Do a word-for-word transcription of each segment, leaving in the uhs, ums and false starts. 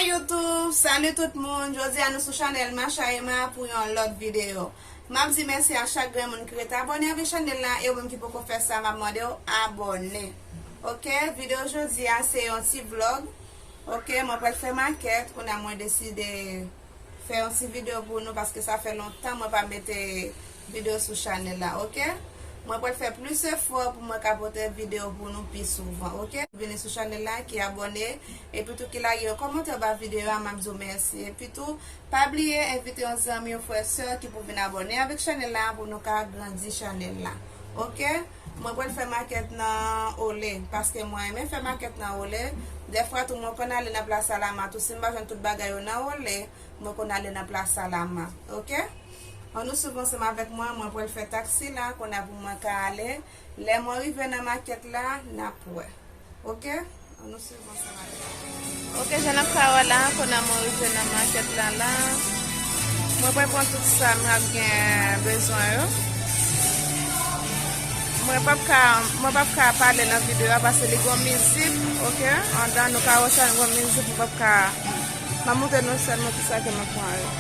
YouTube, salut tout moun. Jodi a nou sou chanèl Macha Emma pou yon lòt videyo. M ap di mèsi a chak grenn moun ki ret abòne avèk chanèl la, e ou menm ki poko fè sa, m ap mande w abòne. Oke, videyo jodi a se yon ti vlòg. Oke, mwen pral fè makèt, kounye a mwen deside fè yon ti videyo pou nou paske sa fè lontan mwen pa mete videyo sou chanèl la, oke? Mwen pral fè plis efò pou mwen ka pote videyo pou nou pi souvan, oke? Vini sou chanèl la, ki abòne, epi tou ki lage yon kòmantè anba videyo a, m ap di w mèsi. Epi tou, pa bliye envite yon zanmi, yon frè, sè ki pou vin abòne avèk chanèl la pou nou ka grandi chanèl la, oke? Mwen pral fè makèt nan Olé, paske mwen renmen fè makèt nan Olé. Dèfwa tou mwen konn ale nan Plas Alama tou, si m pa jwenn tout bagay yo nan Olé, mwen konn ale nan Plas Alama, oke? Ann nou swiv ansanm avèk mwen, mwen pral fè taksi la, kounye a pou mwen ka ale. Lè mwen rive nan makèt la, n ap wè. Oke? Ann nou swiv ansanm avèk mwen. Oke, jan n ap ka wè la, kounye a mwen rive nan makèt la la. Mwen pral pran tout sa m ap gen bezwen yo. Mwen p ap ka, mwen p ap ka pale nan videyo a paske li gon mizik, oke? Andan nou ka wè sa gon mizik, mwen p ap ka, m ap montre nou sèlman tout sa ke mwen pran yo.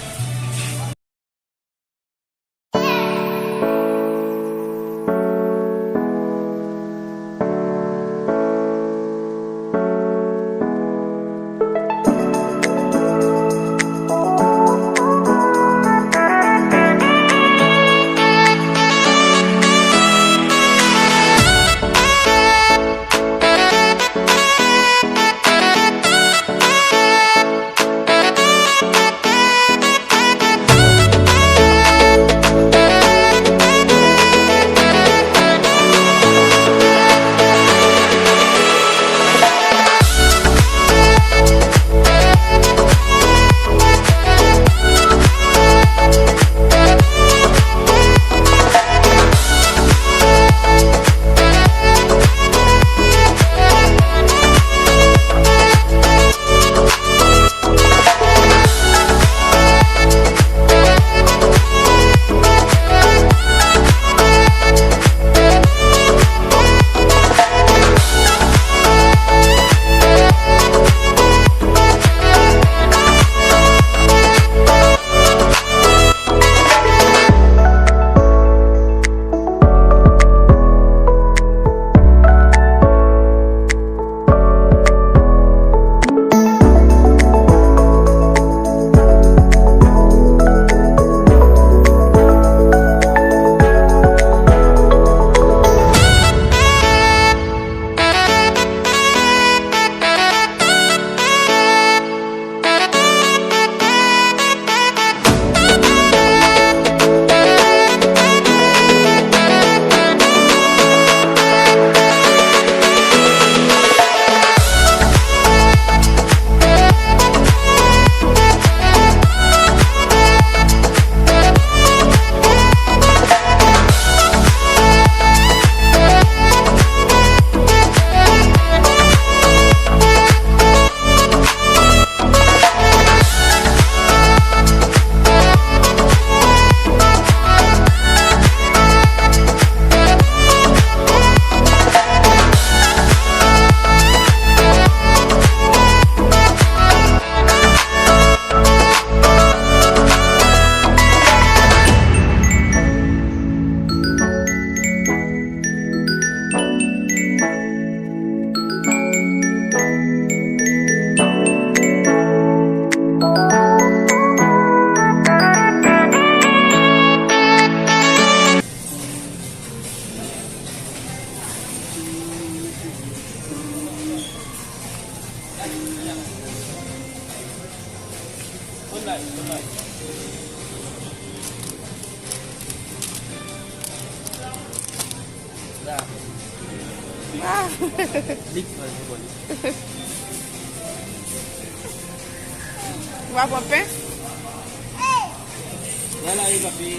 Ah. Ou pa pran pen? Wala, e papi.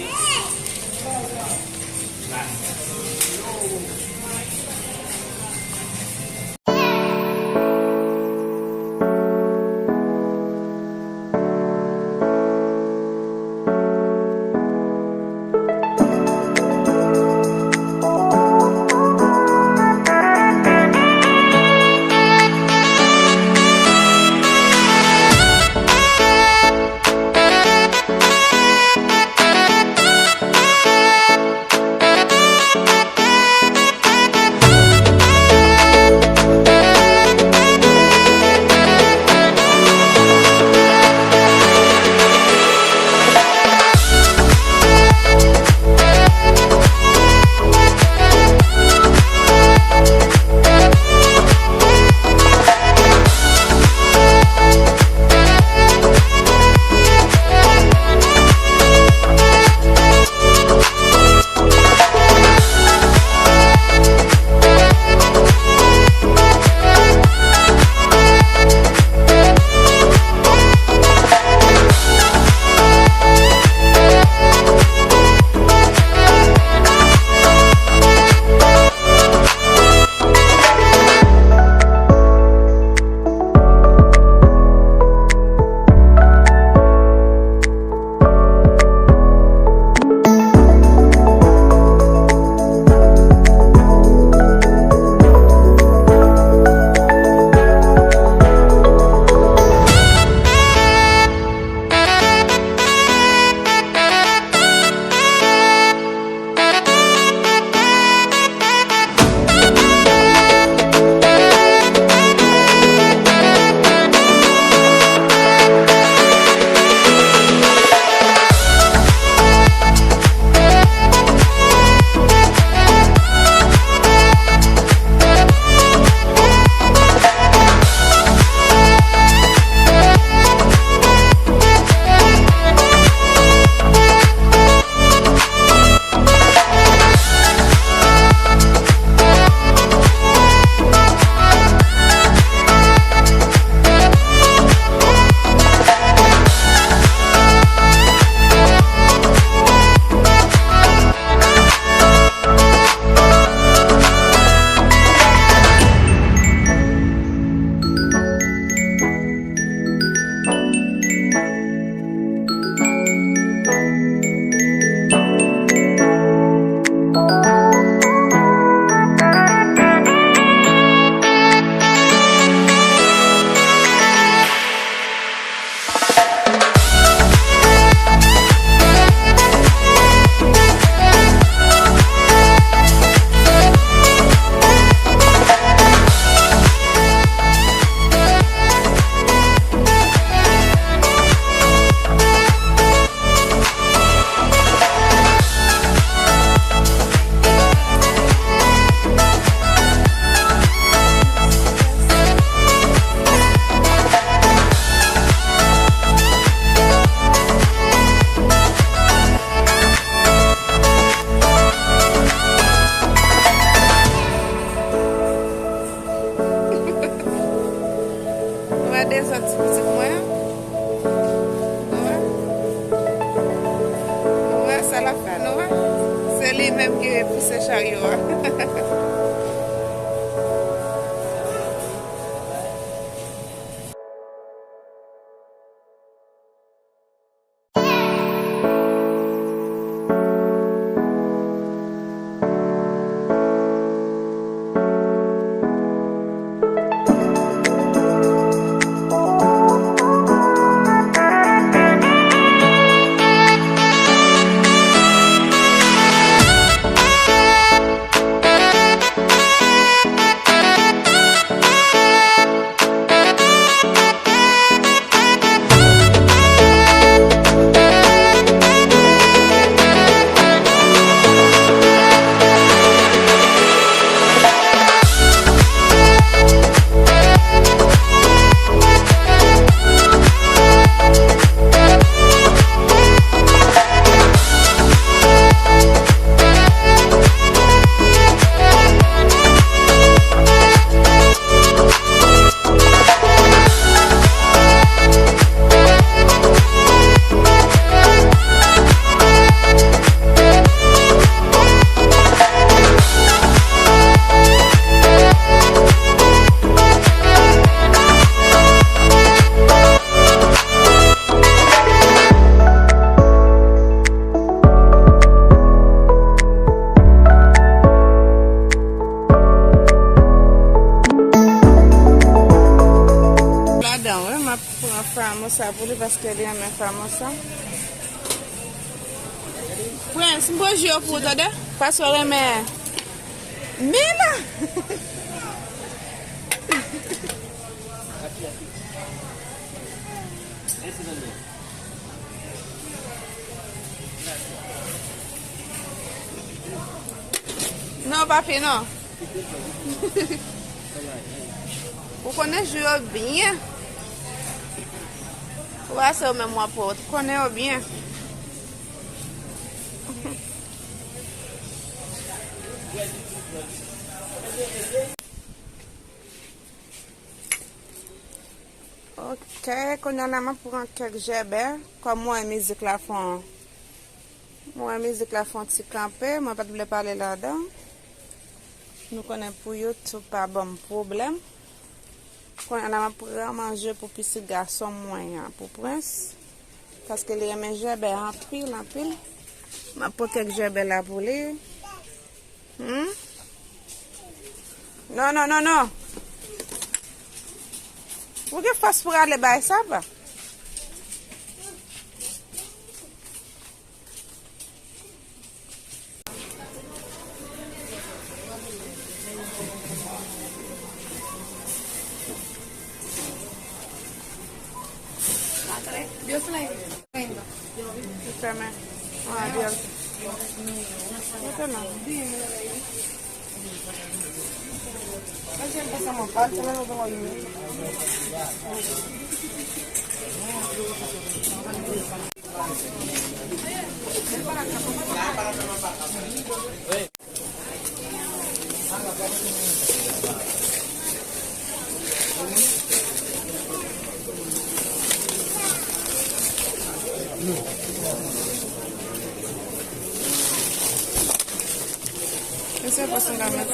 Gade zòt ti pitit mwen an. Nou wè? Nou wè sa l ap fè, nou wè? Se li menm ki pouse charyo a. Ladan, wi, m ap pran famosa pou li paske li renmen famosa. Prince, m pran ji yo pou ou, tande? Paske w renmen. Mina! Non, papi, non. Ou konnen jou yo byen. Ou pa se ou menm w ap pran, ou konnen yo byen. Ok, kounye a la m ap pran kèk jèbè. Kòm mwen mizik la fè yon, mwen mizik la fè yon ti kanpe, mwen pa t vle pale ladan. Nou konnen pou YouTube pa ban m pwoblèm. Kounye a la m ap pran manje pou pitit gason mwen an, pou Prince. Paske li renmen jèbè anpil, anpil. M ap pran kèk jèbè la pou li. Hmm? Non, non, non, non. Ou gen fòs pou rale bagay sa, pa? Yo fè. Li fèmen. An aryèl. Mete la. Ese pa sou la mèt.